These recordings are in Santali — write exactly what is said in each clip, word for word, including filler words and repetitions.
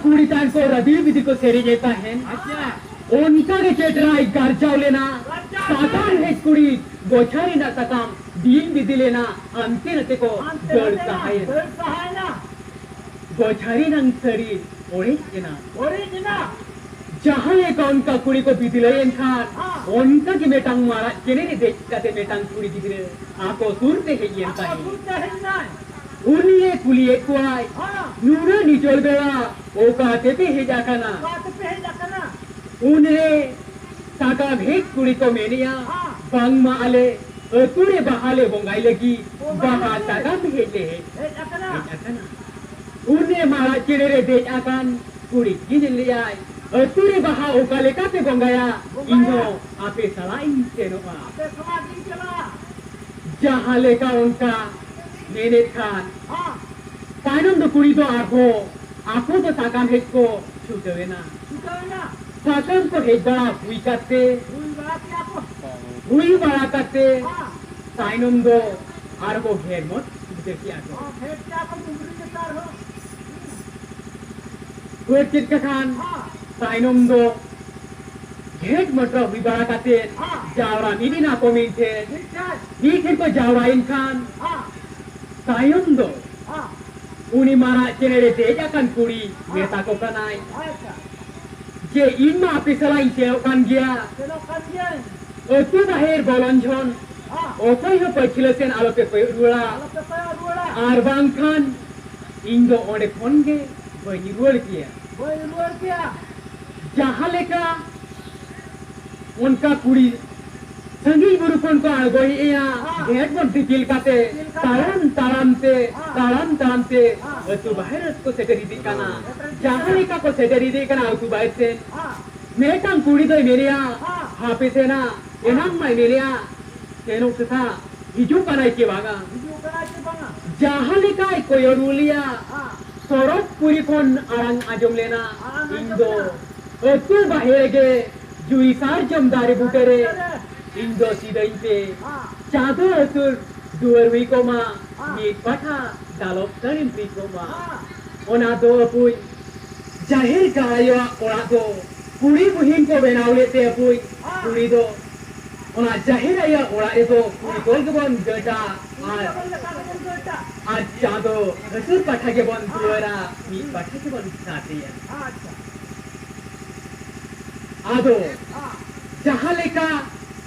ᱠᱩᱲᱤ ᱛᱟᱠᱚ ᱨᱟᱹᱵᱤ ᱵᱤᱫᱤ ᱠᱚ ᱥᱮᱨᱮᱧᱮᱫ ᱛᱟᱦᱮᱱ᱾ ᱟᱪᱪᱷᱟ᱾ ᱚᱱᱠᱟ ᱜᱮ ᱪᱮᱴᱨᱟᱭ ᱜᱟᱨᱡᱟᱣ ᱞᱮᱱᱟ᱾ ᱜᱟᱨᱡᱟᱣ ᱥᱟᱠᱟᱢ ᱞᱮᱱᱟ᱾ ᱦᱮᱡ ᱠᱩᱲᱤ ᱜᱚᱪᱷᱟ ᱨᱮᱱᱟᱜ ᱥᱟᱠᱟᱢ ᱵᱤᱱ ᱵᱤᱫᱤ ᱞᱮᱱᱟ, ᱦᱟᱱᱛᱮ ᱱᱟᱛᱮ ᱠᱚ ᱦᱟᱱᱛᱮ ᱫᱟᱹᱲ ᱱᱟᱛᱮ ᱥᱟᱦᱟᱭᱮᱱ᱾ ᱫᱟᱹᱲ ᱥᱟᱦᱟᱭᱮᱱᱟ᱾ ᱜᱚᱪᱷᱟ ᱨᱮᱱᱟᱝ ᱥᱟᱹᱲᱤ ᱚᱲᱮᱡ ᱮᱱᱟ᱾ ᱚᱲᱮᱡ ᱮᱱᱟ᱾ ᱡᱟᱦᱟᱸ ᱞᱮᱠᱟ ᱚᱱᱠᱟ ᱠᱩᱲᱤ ᱠᱚ ᱵᱤᱫᱤᱞᱟᱹᱭᱮᱱ ᱠᱷᱟᱱ, ᱦᱮᱸ᱾ ᱚᱱᱠᱟ ᱜᱮ ᱢᱤᱫᱴᱟᱝ ᱢᱟᱨᱟᱜ ᱪᱮᱬᱮ ᱨᱮ ᱫᱮᱡ ᱠᱟᱛᱮ ᱢᱤᱫᱴᱟᱝ ᱠᱩᱲᱤ ᱜᱤᱫᱽᱨᱟᱹ ᱟᱠᱚ ᱥᱩᱨ ᱛᱮ ᱦᱮᱡ ᱮᱱ ᱟᱠᱚ ᱛᱟᱦᱮᱸᱫ᱾ ᱥᱩᱨ ᱛᱮ ᱦᱮᱡ ᱮᱱᱟᱭ᱾ ᱩᱱᱤᱭᱮ ᱠᱩᱞᱤᱭᱮᱫ ᱠᱚᱣᱟᱭ, ᱦᱮᱸ᱾ ᱱᱩᱱᱟᱹᱜ ᱱᱤᱪᱚᱞ ᱵᱮᱲᱟ ᱚᱠᱟ ᱛᱮᱯᱮ ᱦᱮᱡ ᱟᱠᱟᱱᱟ? ᱚᱠᱟ ᱛᱮᱯᱮ ᱦᱮᱡ ᱟᱠᱟᱱᱟ? ᱩᱱᱨᱮ ᱥᱟᱠᱟᱢ ᱦᱮᱡ ᱠᱩᱲᱤ ᱠᱚ ᱢᱮᱱᱮᱜᱼᱟ, ᱦᱮᱸ᱾ ᱵᱟᱝᱢᱟ ᱟᱞᱮ ᱟᱹᱛᱩ ᱨᱮ ᱵᱟᱦᱟ ᱞᱮ ᱵᱚᱸᱜᱟᱭ ᱞᱟᱹᱜᱤᱫ ᱵᱚᱸᱜᱟᱭ ᱵᱟᱦᱟ ᱞᱟᱹᱜᱤᱫ ᱥᱟᱠᱟᱢ ᱦᱮᱡ ᱞᱮ ᱦᱮᱡ ᱦᱮᱡ ᱟᱠᱟᱱᱟ᱾ ᱦᱮᱡ ᱟᱠᱟᱱᱟ᱾ ᱩᱱᱨᱮ ᱢᱟᱨᱟᱜ ᱪᱮᱬᱮ ᱨᱮ ᱫᱮᱡ ᱟᱠᱟᱱ ᱠᱩᱲᱤ ᱠᱤᱱ ᱞᱟᱹᱭᱟᱭ, ᱟᱹᱛᱩ ᱨᱮ ᱵᱟᱦᱟ ᱚᱠᱟ ᱞᱮᱠᱟ ᱯᱮ ᱵᱚᱸᱜᱟᱭᱟ? ᱵᱚᱸᱜᱟᱭᱟ᱾ ᱤᱧ ᱦᱚᱸ ᱟᱯᱮ ᱥᱟᱞᱟᱜ ᱤᱧ ᱥᱮᱱᱚᱜᱼᱟ᱾ ᱟᱯᱮ ᱥᱟᱞᱟᱜ ᱤᱧ ᱪᱟᱞᱟᱜᱼᱟ᱾ ᱡᱟᱦᱟᱸ ᱞᱮᱠᱟ ᱚᱱᱠᱟ ᱢᱮᱱᱮᱫ ᱠᱷᱟᱱ, ᱦᱮᱸ᱾ ᱛᱟᱭᱱᱚᱢ ᱫᱚ ᱠᱩᱲᱤ ᱫᱚ ᱟᱨᱦᱚᱸ ᱟᱠᱚ ᱫᱚ ᱥᱟᱠᱟᱢ ᱦᱮᱡ ᱠᱚ ᱪᱷᱩᱴᱟᱹᱣ ᱮᱱᱟ᱾ ᱪᱷᱩᱴᱟᱹᱣ ᱮᱱᱟ᱾ ᱥᱟᱠᱟᱢ ᱠᱚ ᱦᱮᱡ ᱵᱟᱲᱟ ᱦᱩᱭ ᱠᱟᱛᱮ, ᱦᱩᱭ ᱵᱟᱲᱟ ᱠᱮᱜᱼᱟ ᱠᱚ᱾ ᱦᱩᱭ ᱵᱟᱲᱟ ᱠᱟᱛᱮ, ᱦᱮᱸ᱾ ᱛᱟᱭᱱᱚᱢ ᱫᱚ ᱟᱨᱦᱚᱸ ᱜᱷᱮᱨ ᱢᱚᱴ ᱪᱷᱩᱴᱟᱹᱣ ᱠᱮᱜᱼᱟ ᱠᱚ᱾ ᱦᱮᱸ, ᱜᱷᱮᱨ ᱠᱮᱜᱼᱟ ᱠᱚ ᱰᱩᱝᱨᱤ ᱪᱮᱛᱟᱱ ᱨᱮᱦᱚᱸ᱾ ᱦᱩᱭ ᱪᱮᱫ ᱠᱟᱠᱷᱟᱱ, ᱦᱮᱸ᱾ ᱛᱟᱭᱱᱚᱢ ᱫᱚ ᱜᱷᱮᱨ ᱢᱚᱴ ᱦᱩᱭ ᱵᱟᱲᱟ ᱠᱟᱛᱮ, ᱦᱮᱸ᱾ ᱡᱟᱣᱨᱟ ᱢᱤᱫ ᱮᱱᱟ ᱠᱚ ᱢᱤᱫ ᱴᱷᱮᱱ᱾ ᱢᱤᱫ ᱴᱷᱮᱱ᱾ ᱢᱤᱫ ᱴᱷᱮᱱ ᱠᱚ ᱡᱟᱣᱨᱟᱭᱮᱱ ᱠᱷᱟᱱ, ᱦᱮᱸ᱾ ᱛᱟᱭᱚᱢ ᱫᱚ ᱦᱮᱸ᱾ ᱩᱱᱤ ᱢᱟᱨᱟᱜ ᱪᱮᱬᱮ ᱨᱮ ᱫᱮᱡ ᱟᱠᱟᱱ ᱠᱩᱲᱤ ᱦᱮᱸ᱾ ᱢᱮᱛᱟ ᱠᱚ ᱠᱟᱱᱟᱭ ᱟᱪᱪᱷᱟ᱾ ᱡᱮ, ᱤᱧ ᱢᱟ ᱟᱯᱮ ᱥᱟᱞᱟᱜ ᱤᱧ ᱥᱮᱱᱚᱜ ᱠᱟᱱ ᱜᱮᱭᱟ᱾ ᱥᱮᱱᱚᱜ ᱠᱟᱱ ᱜᱤᱭᱟᱹᱧ᱾ ᱟᱹᱛᱩ ᱵᱟᱦᱮᱨ ᱵᱚᱞᱚᱱ ᱡᱷᱚᱱ ᱦᱮᱸ᱾ ᱚᱠᱚᱭ ᱦᱚᱸ ᱯᱟᱹᱪᱷᱞᱟᱹ ᱥᱮᱱ ᱟᱞᱚᱯᱮ ᱠᱚᱭᱚᱜ ᱨᱩᱣᱟᱹᱲᱟ᱾ ᱟᱞᱚᱯᱮ ᱠᱚᱭᱚᱜ ᱨᱩᱣᱟᱹᱲᱟ᱾ ᱟᱨ ᱵᱟᱝᱠᱷᱟᱱ ᱤᱧ ᱫᱚ ᱚᱸᱰᱮ ᱠᱷᱚᱱ ᱜᱮ ᱵᱟᱹᱧ ᱨᱩᱣᱟᱹᱲ ᱠᱮᱭᱟ᱾ ᱵᱟᱹᱧ ᱨᱩᱣᱟᱹᱲ ᱠᱮᱭᱟ᱾ ᱡᱟᱦᱟᱸ ᱞᱮᱠᱟ ᱚᱱᱠᱟ ᱠᱩᱲᱤ ᱥᱟᱺᱜᱤᱧ ᱵᱩᱨᱩ ᱠᱷᱚᱱ ᱠᱚ ᱟᱬᱜᱚᱭᱮᱜᱼᱟ, ᱦᱮᱸ᱾ ᱜᱷᱮᱸᱴ ᱵᱚᱱ ᱫᱤᱯᱤᱞ ᱠᱟᱛᱮ, ᱫᱤᱯᱤᱞ ᱠᱟᱛᱮ᱾ ᱛᱟᱲᱟᱢ ᱛᱟᱲᱟᱢ ᱛᱮ, ᱦᱮᱸ᱾ ᱛᱟᱲᱟᱢ ᱛᱟᱲᱟᱢ ᱛᱮ ᱦᱮᱸ᱾ ᱟᱹᱛᱩ ᱵᱟᱦᱮᱨ ᱠᱚ ᱥᱮᱴᱮᱨ ᱤᱫᱤᱜ ᱠᱟᱱᱟ᱾ ᱥᱮᱴᱮᱨ ᱤᱫᱤᱜ ᱡᱟᱦᱟᱸ ᱠᱟᱱᱟ᱾ ᱞᱮᱠᱟ ᱠᱚ ᱥᱮᱴᱮᱨ ᱤᱫᱤᱜ ᱠᱟᱱᱟ ᱟᱹᱛᱩ ᱵᱟᱦᱮᱨ ᱥᱮᱱ, ᱦᱮᱸ᱾ ᱢᱤᱫᱴᱟᱝ ᱠᱩᱲᱤ ᱫᱚᱭ ᱢᱮᱱᱮᱜᱼᱟ, ᱦᱮᱸ᱾ ᱦᱟᱯᱮ ᱥᱮᱱᱟ, ᱦᱮᱸ᱾ ᱮᱱᱟᱝ ᱢᱟᱭ ᱢᱮᱱᱮᱜᱼᱟ, ᱥᱮᱱᱚᱜ ᱠᱟᱛᱷᱟ ᱦᱤᱡᱩᱜ ᱠᱟᱱᱟᱭ ᱪᱮ ᱵᱟᱝᱟ? ᱦᱤᱡᱩᱜ ᱠᱟᱱᱟᱭ ᱪᱮ ᱵᱟᱝᱟ? ᱡᱟᱦᱟᱸ ᱞᱮᱠᱟᱭ ᱠᱚᱭᱚᱨ ᱞᱮᱭᱟ, ᱦᱮᱸ᱾ ᱥᱚᱨᱚᱜᱽᱯᱩᱨᱤ ᱠᱷᱚᱱ ᱟᱲᱟᱝ ᱟᱸᱡᱚᱢ ᱞᱮᱱᱟ᱾ ᱟᱲᱟᱝ ᱤᱧ ᱟᱸᱡᱚᱢ ᱫᱚ ᱞᱮᱱᱟ᱾ ᱟᱹᱛᱩ ᱵᱟᱦᱮᱨ ᱜᱮ ᱡᱩᱨᱤ ᱥᱟᱨᱡᱚᱢ ᱫᱟᱨᱮ ᱵᱩᱴᱟᱹ ᱨᱮ ᱤᱧ ᱫᱚ ᱥᱤᱫᱟᱹᱧ ᱯᱮ᱾ ᱦᱮᱸ᱾ ᱪᱟᱸᱫᱚ ᱦᱟᱹᱥᱩᱨ ᱫᱩᱣᱟᱹᱨ ᱦᱩᱭ ᱠᱚᱜ ᱢᱟ, ᱦᱮᱸ᱾ ᱢᱤᱫ ᱯᱟᱴᱷᱟ ᱫᱟᱞᱚᱵ ᱥᱟᱹᱲᱤᱢ ᱦᱩᱭ ᱠᱚᱜ ᱢᱟ᱾ ᱦᱮᱸ᱾ ᱚᱱᱟ ᱫᱚ ᱟᱹᱯᱩᱧ ᱡᱟᱦᱮᱨ ᱜᱟᱲ ᱟᱭᱳᱣᱟᱜ ᱚᱲᱟᱜ ᱫᱚ ᱠᱩᱲᱤ ᱵᱩᱦᱤᱱ ᱠᱚ ᱵᱮᱱᱟᱣ ᱞᱮᱫ ᱛᱮ ᱵᱩᱭ ᱠᱩᱲᱤ ᱫᱚ ᱚᱱᱟ ᱡᱟᱦᱮᱨ ᱟᱭᱳ ᱚᱲᱟᱜ ᱨᱮᱫᱚ ᱠᱩᱲᱤ ᱠᱚᱞ ᱜᱮᱵᱚᱱ ᱜᱟᱹᱴᱟ ᱟᱨ, ᱟᱨ ᱪᱟᱸᱫᱚ ᱦᱟᱹᱥᱩᱨ ᱯᱟᱴᱷᱟ ᱜᱮᱵᱚᱱ ᱫᱩᱣᱟᱹᱨᱟ, ᱢᱤᱫ ᱯᱟᱴᱷᱟ ᱜᱮᱵᱚᱱ ᱥᱟᱛᱮᱭᱟ᱾ ᱟᱫᱚ ᱡᱟᱦᱟᱸ ᱞᱮᱠᱟ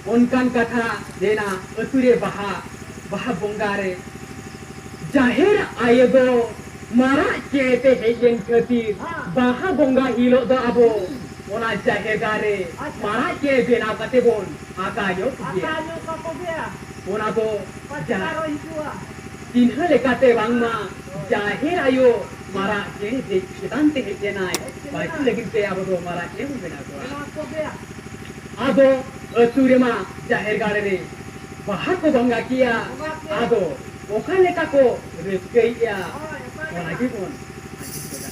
ᱚᱱᱠᱟᱱ ᱠᱟᱛᱷᱟ ᱡᱮᱱᱟ ᱟᱹᱛᱩ ᱨᱮ ᱵᱟᱦᱟ, ᱵᱟᱦᱟ ᱵᱚᱸᱜᱟ ᱨᱮ ᱡᱟᱦᱮᱨ ᱟᱭᱳ ᱫᱚ ᱢᱟᱨᱟᱜ ᱪᱮᱬᱮ ᱛᱮ ᱦᱮᱡ ᱞᱮᱱ ᱠᱷᱟᱹᱛᱤᱨ ᱵᱟᱦᱟ ᱵᱚᱸᱜᱟ ᱦᱤᱞᱳᱜ ᱫᱚ ᱟᱵᱚ ᱚᱱᱟ ᱡᱟᱦᱮᱨ ᱜᱟᱲ ᱨᱮ ᱢᱟᱨᱟᱜ ᱪᱮᱬᱮ ᱵᱮᱱᱟᱣ ᱠᱟᱛᱮ ᱵᱚᱱ ᱟᱠᱟ ᱧᱚᱜ ᱠᱚᱜᱮᱭᱟ᱾ ᱚᱱᱟ ᱫᱚ ᱡᱟᱦᱟᱸ ᱪᱤᱱᱦᱟᱹ ᱞᱮᱠᱟᱛᱮ ᱵᱟᱝᱢᱟ ᱡᱟᱦᱮᱨ ᱟᱭᱳ ᱢᱟᱨᱟᱜ ᱪᱮᱬᱮ ᱫᱮᱡ ᱪᱮᱛᱟᱱ ᱛᱮ ᱦᱮᱡ ᱞᱮᱱᱟᱭ, ᱯᱟᱹᱪᱤ ᱞᱟᱹᱜᱤᱫ ᱛᱮ ᱟᱵᱚ ᱫᱚ ᱢᱟᱨᱟᱜ ᱪᱮᱬᱮ ᱵᱚᱱ ᱵᱮᱱᱟᱣ ᱠᱚᱣᱟ᱾ ᱟᱫᱚ ᱟᱹᱛᱩ ᱨᱮᱢᱟ ᱡᱟᱦᱮᱨ ᱜᱟᱲ ᱨᱮ ᱵᱟᱦᱟ ᱠᱚ ᱵᱚᱸᱜᱟ ᱠᱮᱭᱟ᱾ ᱟᱫᱚ ᱚᱠᱟ ᱞᱮᱠᱟ ᱠᱚ ᱨᱟᱹᱥᱠᱟᱹᱭᱮᱜᱼᱟ, ᱚᱱᱟ ᱜᱮᱵᱚᱱ ᱟᱸᱡᱚᱢ ᱜᱚᱫᱟ᱾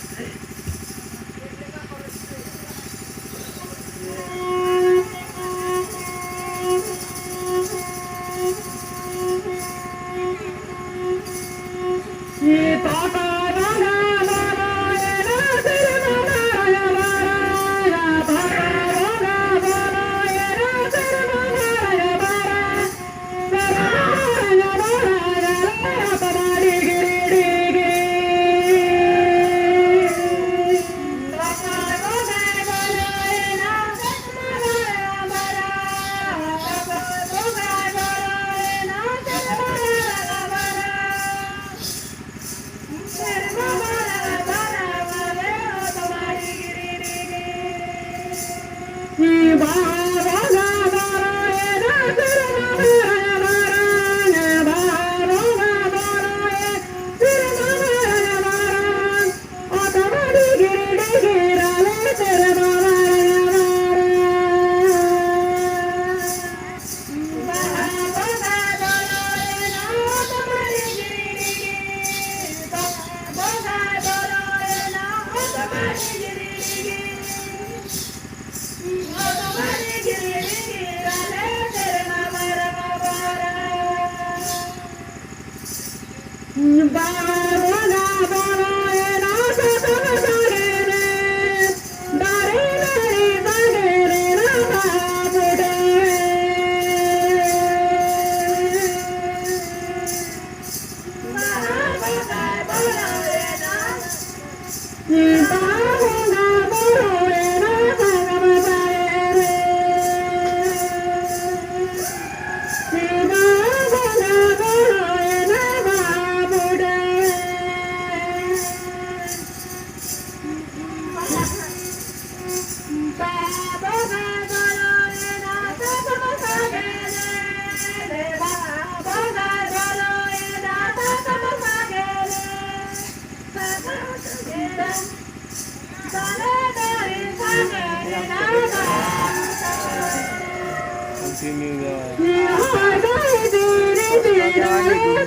Continue.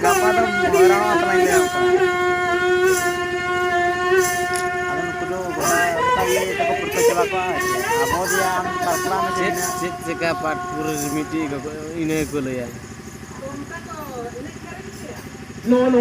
ᱜᱟᱯᱟ ᱫᱚ ᱦᱚᱭᱨᱟᱱᱚᱜᱼᱟ ᱛᱟᱞᱟᱧ ᱞᱟᱹᱭᱟᱢ ᱠᱟᱱᱟ᱾ ᱟᱫᱚ ᱱᱩᱠᱩ ᱫᱚ ᱜᱚᱴᱟ, ᱜᱚᱴᱟ ᱤᱭᱟᱹ ᱛᱟᱠᱚ ᱯᱩᱨᱠᱟᱹ ᱪᱟᱵᱟ ᱠᱚᱜᱼᱟ᱾ ᱟᱵᱚ ᱫᱚ ᱟᱢ ᱵᱟᱯᱞᱟ ᱢᱮ ᱪᱮᱫ, ᱪᱮᱫ ᱪᱮᱠᱟ ᱯᱟᱴ ᱯᱩᱨᱟᱹ ᱢᱤᱫᱴᱤᱡ ᱤᱱᱟᱹ ᱜᱮᱠᱚ ᱞᱟᱹᱭᱟ᱾